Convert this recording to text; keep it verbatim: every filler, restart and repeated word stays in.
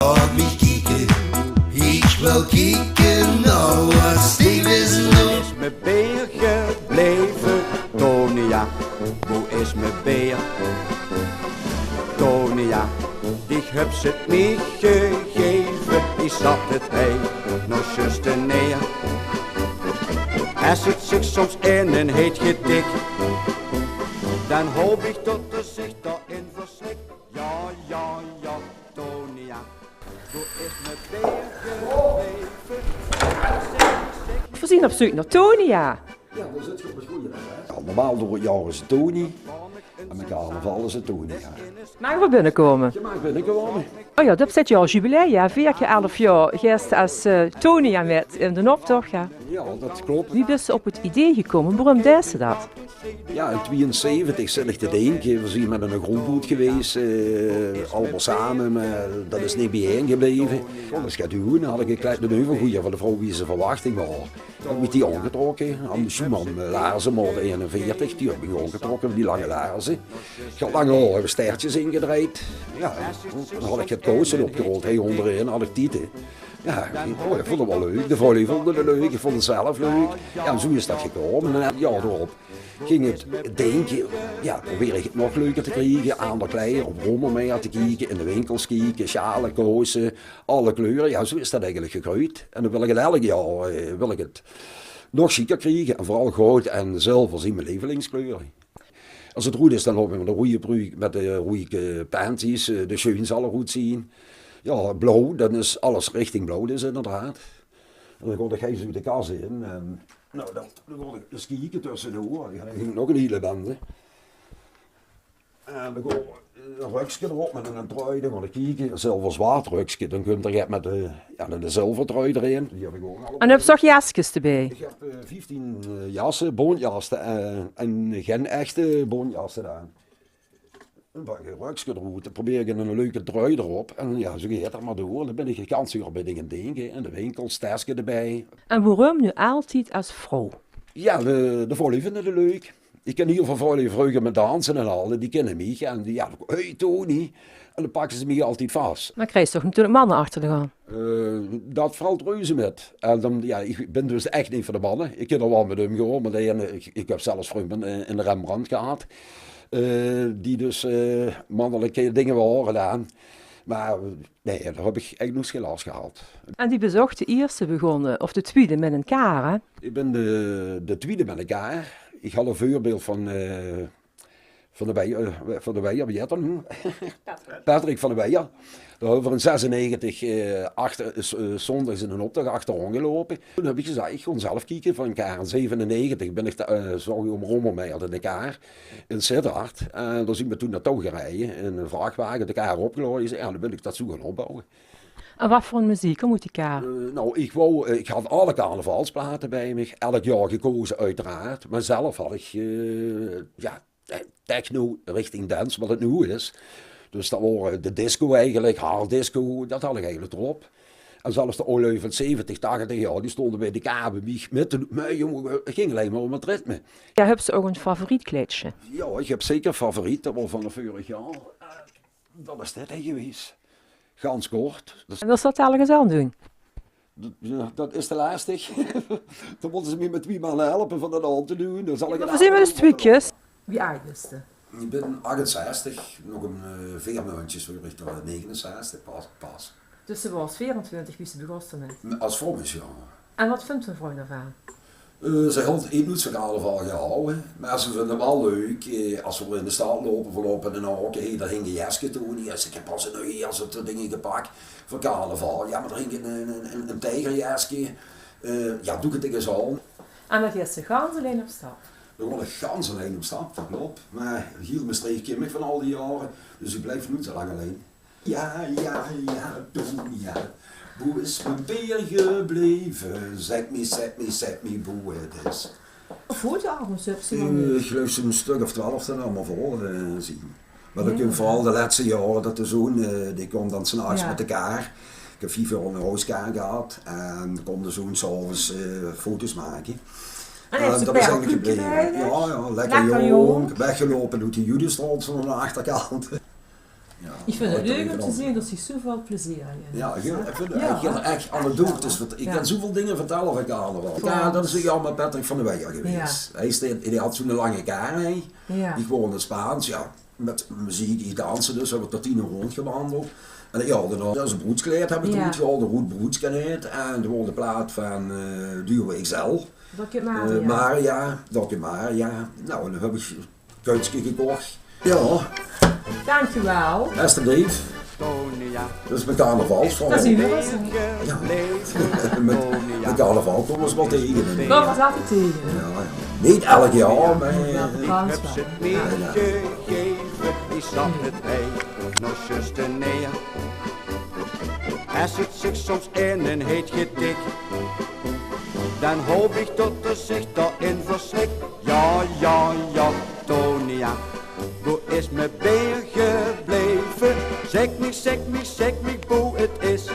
Laot mich kieke, ich wil kieke, noe wat Steven doet. Is me beer gebleve, Tonia? Boe is me beer? Tonia, dich höbs 't mich gegeve, ich zat 't hei nog zjus te neer. Es 't zich soms in ein heet getik, dan haop ich tot 'r zich dao-in verstik. Ja, ja, ja, Tonia. Veer zien op zeuk nao Tonia. Ja, normaal door 't jaor is 't Toni. En mit carnaval is 't Tonia. Maag ich binnekómme? Geer maag binnekómme. O ja, dat is dit jaor jubileum, ja. Veer kier elf jaor geis te es, eh, Tonia mit in d'n optoch, ja. Ja, dat klop. Wie bis te op 't idee gekómme? Waorum deis te dat? Ja, in twieënzeventig zit ich te dinke, veer zien mit 'n groep oet gewaes, eh, allemaol same, mer dat is neet bie-ein gebleve. Kós ich get doon, had ich 'n kleid mit euvergoeie van de vrouw wie ze verwachting waor. Had ich die aangetrokke, aan de Schumann, eh, laarze, maot eenenveertig, die höb ich aangetrokke, die lange laarze. Ich had lang haor, höb ich stertjes ingedrejd. Ja, dan had ich 't kousse opgerold, hei óngerin had ich tiete. Ja, ich, o, ich vónd 't waal leuk. De vrouw vónde 't leuk, ich vónd 't zelf leuk. Ja, en zoe is dat gekómme. En 't jaor d'rop ging 't dinke, ja, probeer ich 't nog leuker te kriege. Aander kleier, op Rommelmaer te kieke, in de winkels kieke, sjale, kousse, alle kleure. Ja, zoe is dat eigelik gegreujd. En dan wil ich 't elk jaor, eh, wil ich 't nog sjeker kriege. En veural goud en zilver zien mien levelingskleure. Es 't roed is, dan loup ich mit de roeje pruuk, mit de roeje, eh, panties, eh, de sjeun zal 'r roed zien. Ja, blauw, dan is alles richting blauw dus inderdaad. En dan gaon ich hei zoe de kas in en, noe, dan, dan gaon ich ins kieke tössedoor. Ja, dan ging nog 'n hiele bende. En dan gaon ich 'n rökske d'rop mit 'n trui, dan gaon ich kieke. Zilver-zwart rökske, dan kump 'r get mit de, ja, de zilvertrui d'rin. Die höb ich ouch allemaol. En höbs te ouch jaskes d'rbie? Ich höb, eh, vieftien, eh, jasse, bóntjasse, eh, en gein echte bóntjasse daan. 'n Rökske d'roet, dan probeer ich 'n leuke trui d'rop. En ja, zoe geit dat mer door. Dan bin ich de ganse daag bie dinge dinke. In de winkels, teske d'rbie. En waorum noe altied es vrouw? Ja, de, de vrouwluuj vinde 't leuk. Ich kin hiel väöl vrouwluuj vreuger mit danse en al, die kinne mich. En die, ja, "Hey, Toni." En dan pakke ze mich altied vas. Mer kriegs te ouch natuurlik manne achter dich aan? Eh, dat vèlt reuze mit. En dan, ja, ich bin dus ech neet veur de manne. Ich kin d'r waal mit umgaon, mer de eine, ich, ich höb zelfs vrunj in, in de Rembrandt gehad. Eh, die dus, eh, mannelike dinger waore daan. Mer, eh, nae, dao höb ich eigelik noets gein las gehad. En doe bis ouch de ierste begós, of de twiede mit 'n kaar, hè? Ich bin de, de twiede mit 'n kaar. Ich had e veurbeeld van, eh, van de Weijer, eh, van de Weijer, wie hèt 'r noe? Patrick. Patrick van de Weijer. Dao höbbe v'r in zesennegentig, eh, achter, eh, zóndigs in 'nen optoch achteraon geloupe. Toen höb ich gezag, ich gaon zelf kieke veur 'n kaar. In zevenennegentig bin ich, eh, zag ich óm Rommelmaer de kaar in Sittard. En dao zien v'r toen naotouw gereje, in 'ne vrachwage, de kaar opgelaoje. Ja, dan bin ich dat zoe gaon opbouwe. En wat veur 'n meziek mót die kaar? Eh, noe, ich wou, eh, ich had alle carnavalsplate bie mich, elk jaor gekoze oeteraard. Mer zelf had ich, eh, ja, eh, techno richting dance, wat 't noe is. Dus dat waor de disco eigelik, harddisco, dat had ich eigelik d'rop. En zelfs de aw luuj van zeventig, tachtig jaor, die stónge bie de kaar bie mich mit te, mer jóng, 't ging allein mer óm 't ritme. Ja, höbs te ouch e favoriet kleidje? Ja, ich höb zeker e favoriet, dat waor van veurig jaor. Dat is dit hie gewees. Gans kort. Dat is... En wils te dat dalik ins aandoon? Dat, ja, dat is te lestig. Dan mótte ze mich mit twie man helpe veur dat aan te doon. Dan zal ich... Mer veer zeen mer ins twiekes. Wie aajd bis te? Ich bin achtenzestig, nog 'n, eh, veer maondjes veur ich d'r negenenzestig pas, pas. Dus te waors veerentwintig wie ste begós d'rmit? Es frommes, ja. En wat vónd dien vrouw d'rvan? Eh, ze haet neet zoe van carnaval gehawwe, mer ze vónd 't waal leuk, eh, es v'r in de stad loupe, v'r loupe in Aoke, hey, dao hing e jeske, Toni. Ja, ich zèk, ich höb pas 'n nui jas of zoe dinger gepak veur carnaval. Ja, mer dao hing e, e, e, e tiegerjeske. Eh, ja, doon ich 't ins aan. En dan geis te gans allein op stap? Dan gaon ich gans allein op stap, dat klop. Mer hiel Mestreech kint mich van al die jaore, dus ich blief noets zoe lang allein. Ja, ja, ja, Toni, ja. Boe is mien beer gebleve? Zèk mich, zèk mich, zèk mich boe 't is. Wieväöl fotoalbums höbs te dan noe? Eh, ich geluif zoe'n stök of twelf zeen allemaol vol, eh, zeen. Mer dat kump veural de lètste jaore dat de zoon, eh, dae kaom dan 's nachs mit de kaar. Ich höb vief jaor 'n hoeskaar gehad en dan kaom de zoon 's aoves, eh, foto's make. En dat is eigelik gebleve. Ja, ja, lekker jónk, weggeloupe oet de Judestraot van de achterkant. Iech vin 't leuk um te zien tot ze zoeväöl plezeer in höbbe. Iech vin 't ech, ech anekdotes. Want iech kin zoeväöl dinger vertèlle vaan carnaval. Jao, dat is ouch jaomer Patrick van der Weijer gewees. Heer is de, dee had zoe'n lange kar, hè. Iech woor in 't Spaans, jao. Mèt meziek, iech danste dus, höb iech tot tien oor roondgewandeld. En iech had daan, jao, zoe'n broedskleid höb iech oetgehaold, e roed broedske neet. En dao woor de plaat vaan, eh, Duo X L. Doc Maria. Eh, Maria, Doc Maria. Nou, en daan höb iech Kuitske gekoch. Jao. Dankjewel. Estebleef. Dat is mien carnavalsverhaol. Dat is 'n verrassing. Jao. Mèt, mèt carnaval koume v'r us wel tege. Koume v'r us wel tege. Jao, jao. Neet eder jaor, meh... Jao, jao. Iech zag 't ei nog zjus te neer. Es 't ziech soms in 'n heet getik, daan haop iech tot 'r ziech dao-in versjrik. Jao, jao, jao, Tonia, boe is mie beer gebleve? Zègk miech, zègk miech, zègk miech boe 't is.